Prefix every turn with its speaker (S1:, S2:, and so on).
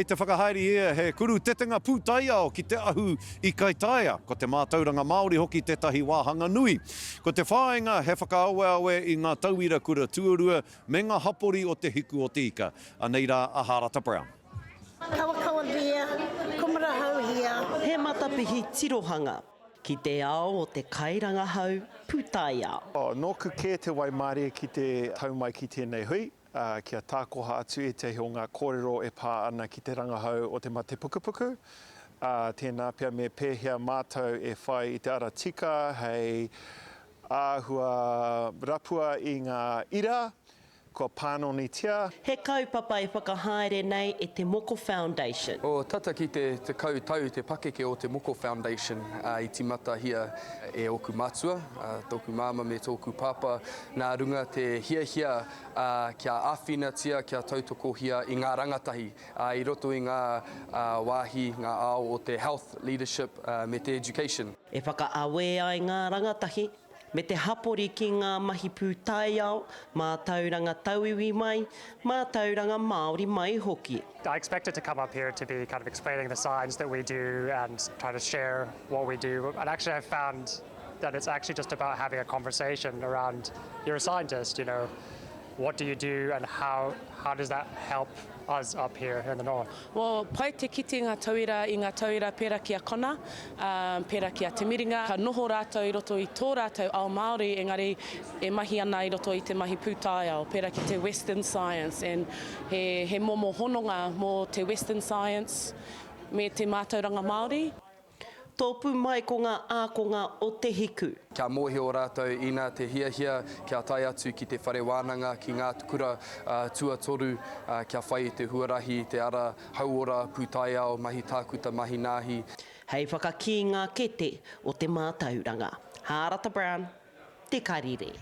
S1: Kei te whakahaerehia he kuru tetenga pūtaiao ki te ahu i Kaitaia. Ko te mātauranga Māori hoki tētahi wāhanga nui. Ko te whāinga he whakaaweawe i ngā tauira kura tuarua me ngā hapori o Te Hiku o Te Ika. Anei rā a Hārata Brown.
S2: Kawakawa there, Kumarahou here.
S3: He matapihi tirohanga ki te ao o te kairangahau pūtaiao.
S4: Nōku kē te waimarie ki te tau mai ki tēnei hui. ā, kia tākoha atu ētahi o ngā kōrero e pā ana ki te rangahau o te mate pukupuku, ā, tēnā pea me pēhea mātou e whai i te ara tika hei āhua rapua i ngā ira kua pānonitia.
S3: He kaupapa e whakahaere nei e Te Moko Foundation.
S5: Oh, tata ki te 10 tau te pakeke o Te Moko Foundation, ā, i tīmatahia e ōku mātua, ā, tōku māmā me tōku pāpā, nā runga te hiahia ā, kia āwhinatia, kia tautokohia i ngā rangatahi, ā, i roto i ngā wāhi, ngā ao o te health, leadership, me te education.
S3: E whakaawē ai ngā rangatahi me te hapori ki ngā mahi pūtaiao, mātauranga tauiwi mai, mātauranga Māori mai hoki.
S6: I expected to come up here to be kind of explaining the science that we do and try to share what we do, and actually I've found that it's actually just about having a conversation around you're a scientist, you know, what do you do and how, how does that help us up here in the north?
S7: Well, pai te kite ngā tauira i ngā tauira pērā ki a Connor, um, pērā ki a Te Miringa, ka noho rātou i roto i tō rātou ao Māori engari e mahi ana i roto i te mahi pūtaiao, pērā ki te Western Science and he, he momo hononga mō te Western Science me te mātauranga Māori.
S3: Tōpū mai ko ngā ākonga o Te Hiku.
S5: Kia mōhio rātou ina te hiahia kia tae atu ki te whare wānanga, ki ngā kura tuatoru, kia whai i te huarahi, i te ara hauora, pūtaiao, mahi tākuta, mahi nāhi.
S3: Hei whakakī ngā kete o te mātauranga. Hārata Brown, Te Karere.